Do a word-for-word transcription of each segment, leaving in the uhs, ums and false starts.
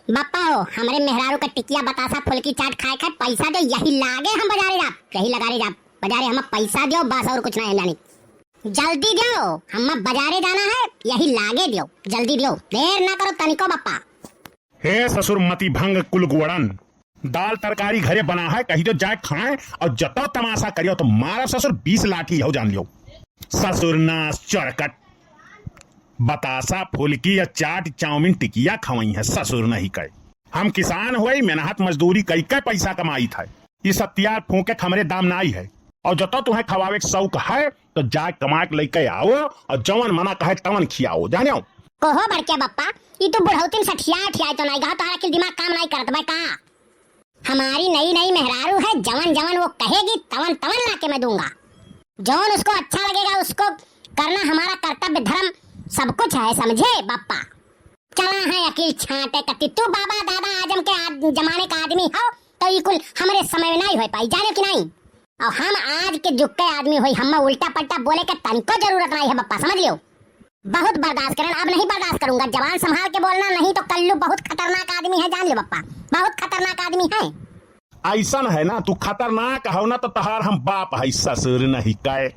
बप्पा हो, हमरे मेहरारू का टिकिया बतासा फुलकी चाट खाए खाए पैसा देउ, यही लागे हम बजारे जाब, यही लगारे जाब बजारे, हम पैसा देउ बस और कुछ ना है जानी। जल्दी देउ, हम बजारे जाना है, यही लागे देउ, जल्दी देउ, देर ना करो तनिको बप्पा। हे ससुर मति भंग कुलगुवड़न, दाल तरकारी घरे बना है, कही देउ जाए खाए और जतौ तमासा करियो तो मारब ससुर बीस लाठी हो जान लियो। ससुर नास चरकट, बतासा फुलकी या चाट चाउमीन टिकिया खवइहैं ससुर नहीं कहे। हम किसान होई, मेहनत मजदूरी कई के पैसा कमाइत है। ई सत्यार फूंके के हमरे दाम नाई है। और जतौ तुहैं खवावे के शौक है तो जाए कमा के लइके आओ और जवन मना कहे तवन खियाओ, जानेउ। कोहो बड़के बप्पा, ई तू बुढ़ौती में सठिया ठियाए तो नाई गा, तोहरा के दिमाग काम नाई करत बा का? हमारी नई नई मेहरारू है, जवन जवन वो कहेगी तवन तवन लाके मैं दूंगा। जौन उसको अच्छा लगेगा उसको करना हमारा कर्तव्य धर्म सब कुछ है, समझे बप्पा? चला है अकील छांटे कत्ती, तू बाबा दादा आजम के आद-, जमाने का आदमी हो तो ई कुल हमरे समय में नाई होए पाई, जाने कि नाई? और हम आज के जुग के आदमी होई, हम उल्टा पल्टा बोले के तनिको जरूरत नाई है बप्पा, समझ लियो। बहुत बर्दाश्त करन, अब नहीं बर्दाश्त करूंगा। जबान संभाल के बोलना, नहीं तो कल्लू बहुत खतरनाक आदमी है, जान लो बप्पा, बहुत खतरनाक आदमी है। ऐसन है ना, तू खतरनाक हौ ना तो तहार हम बाप है ससुर नहीं कहे।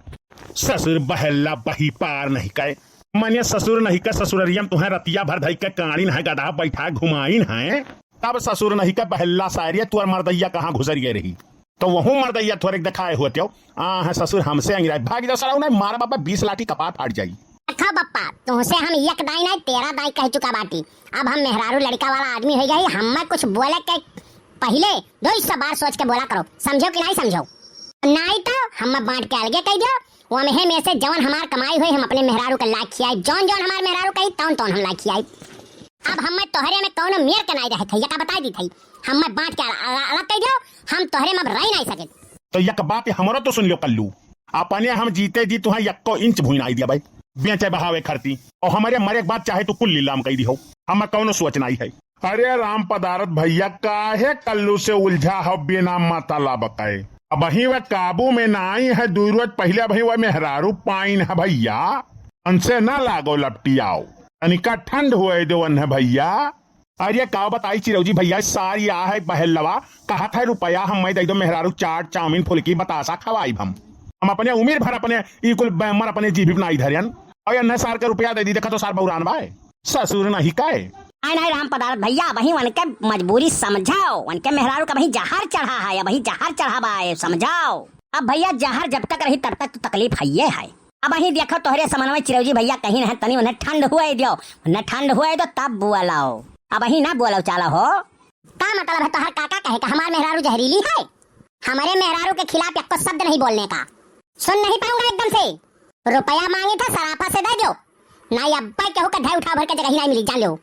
ससुर बहल्ला बही पार नहीं कहे। मने ससुर नहीं कहे, ससुररिया में तुहैं रतिया भर धई के काड़िन है, गधा बैठा घुमाइन है। तब ससुर नहीं कहे बहल्ला सारिया, तू और मर्दैया कहाँ घुसरिए रही? तो वहू मर्दैया थोरे देखाए हुए त्यो। आ है ससुर हमसे अंगिराए। भाग जाओ साला, उन्हें मारा बाबा, बीस लाठी कपार फाट जाई। देखो बप्पा, तुमसे हम एक दाई नहीं, तेरह दाई कह चुका बाटी। अब हम मेहरारू लड़का वाला आदमी हो गए, हमें कुछ बोले के पहले दो सौ बार सोच के बोला करो, समझो कि नहीं समझो? नहीं तो हम बांट के अलगे कह दो, वो हमें में से जवन हमार कमाई हुई, हम अपने मेहरारू के लायक खियाई, जौन जौन हमार मेहरारू कही, तौन तौन हम लायक खियाई। अब हमें तोहरे में कौनो मेर के नाई रहे थे, ये का बताई दी थई, हमें बांट के अला-, अला-, अलग कह दो, हम तोहरे में अब रह नहीं सके। तो यक बात हमरो तो सुन लियो कल्लू, अपने हम जीते जी तुहां यक्को इंच भूमि नाई दिया भाई, बेचे बहावे खरती, और हमारे मरे के बाद चाहे तू कुल लीलाम कह दी हो, हमें कौनो सोच नाई है। अरे राम पदारथ भैया, काहे कल्लू से उलझा हो बिना मतलब के? अबहीं वह काबू में नाई है, दुइ रोज पहिले अबहीं वह मेहरारू पाइन है भैया, उनसे ना लागो लपटियाओ, तनिका ठंड हुए दो उन्हें भैया। अरे का बताई चिरौजी भैया, सारी आ है बहल्लवा, कहत है रुपया हम मैं दे दो, मेहरारू चाट, चाउमीन, फुलकी, बतासा खवाइब हम। हम अपने उमिर भर अपने ई कुल बैमर अपने जीभी बनाई धरियन, और अन्ने सार के रुपया दे दी, देखा तो सार बौरान बाय। ससुर नहीं कहे। नहीं, नहीं, राम पदारथ भैया, अबहीं उनके मजबूरी समझाओ, उनके मेहरारू का अबहीं जहर चढ़ा है, अबहीं जहर चढ़ा बाय, समझाओ। अब भैया, जहर जब तक रही, तब तक तो तकलीफ है, ये है। अबहीं देखो, तोहरे समनवा चिरौजी भैया कहिन है, तनी उन्हें ठंड हुए दियो, उन्हें ठंड हुए दो, तब बोलाओ। अबहीं ना बोलाओ चाला हो। का मतलब है तोहर काका कहे का हमार मेहरारू जहरीली है? हमारे मेहरारू के खिलाफ एको शब्द नहीं बोलने का। सुन नहीं पाऊंगा एकदम से। रुपया मांगी था, सराफा से दे दो। नाई अब्बा केहू का धै उठा भर के जगह ही नहीं मिली, जान लो।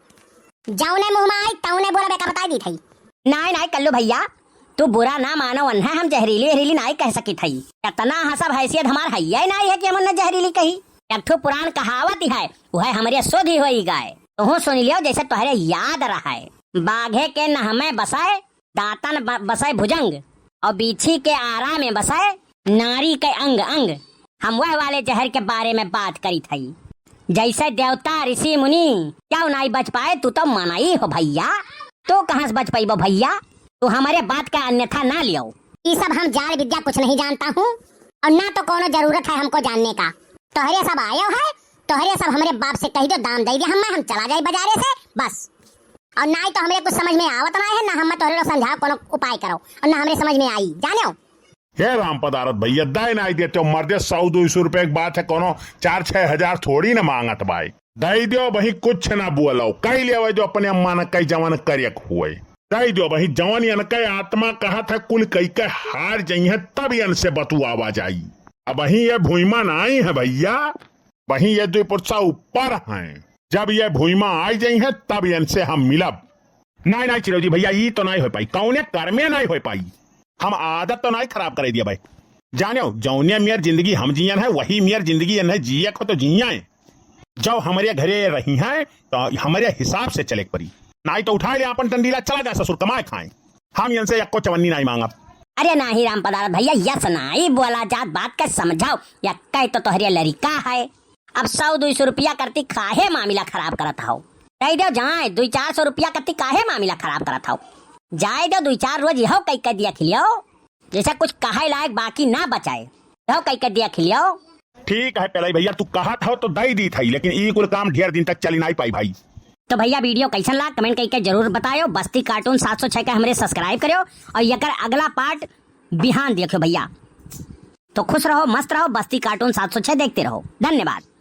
जौने मुंह में आई, तौने बोलबे का बताई दी थई। नाई, नाई, कल्लू भैया, तू बुरा ना मानो, वन्हा हम जहरीली वहरीली नाई कह सकी थई। इतना हसब हैसियत हमार हइये नाई है कि हम उन्हें जहरीली कही। एक ठो पुरान कहावत ही है, वह हमरे शोध ही होई गाय। तुहू सुन लियो, जैसे तोहरे याद रहे। बाघे के नह में बसाए, दांतन ब-, बसै भुजंग, और बीछी के आरा में बसै नारी के अंग अंग। हम वह वाले जहर के बारे में बात करी थई। जैसे देवता, ऋषि, मुनि, क्यों नाई बच पाए, तू तो मनई हो भैया, तू कहाँ से बच पाइबो भैया? तू हमारे बात का अन्यथा ना लियो। ई सब हम जाल विद्या कुछ नहीं जानता हूँ, और ना तो कोनो जरूरत है हमको जानने का। तोहरे सब आयो है, तोहरे सब हमरे बाप से कही दो, दाम दे दे, हम, हम चला जाए बाजारे से, बस। और नाई तो हमरे कुछ समझ में आवत ना है, ना हम तोहरे लोग समझाओ कोनो उपाय करो, और ना हमरे समझ में आई, जाने हो। हे राम पदारथ भैया, दे नाई देते हो मर्दे, सौ दो सौ रुपए की बात है, कोनो चार छह हजार थोड़ी ना मांगत बाई। दे दियो वही, कुछ ना बोलो, कह लियो जो अपने मन कई जवन करे हुए। दे दियो वही, जवन इनके आत्मा कहत है कुल कई के हार जइहे तब इनसे बतुआवा जाई। अब वही ये भूइमा नाई है भैया, वहीं ये दुई पुरसा ऊपर हैं। जब ये भुइमा आई जइहें, तब इनसे हम मिलब। नाई, नाई, चिरौजी भैया, ई तो नाई होइ पाई, कौने कर्मे नाई होइ पाई। हम आदत तो नाई खराब करे दिया भाई। जानेउ, जौने मेर जिंदगी हम जियन है, वही मेर जिंदगी इन्हें जिए को तो जिए। जब हमरे घरे रही हैं, तो हमरे हिसाब से चले के पड़ी। नाई तो उठाए ले आपन टंडीला, चला जाए ससुर, कमाए खाएं। हम इनसे यक्को चवन्नी नाई मांगब। अरे नाही राम पदारथ भैया, यस नाई बोला जात, बात के समझाओ। यक्का तो तोहरे लड़िका है, अब सौ दुई सौ रुपया करती खाहे मामिला खराब करत हो। कह दो जाए, दुई चार सौ रुपया कत्ती काहे मामला खराब करत हो? जाए दो, दुई चार रोज यहो कई कह दिया खिलियो, जैसे कुछ कहे लायक बाकी ना बचाए। यहो कई कह दिया खिलियो। ठीक है पेलाई भैया, तू कहत हो तो दई दीत है, लेकिन ई कुल काम ढेर दिन तक चली नाई पाई भाई। तो भैया, video कैसन लाग, comment करके जरूर बतायो। बस्ती Cartoon सात सौ छह के हमरे subscribe करियो और यकर अगला part बिहान देखियो भैया। तो खुश रहो, मस्त रहो, बस्ती Cartoon सात सौ छह देखते रहो। धन्यवाद।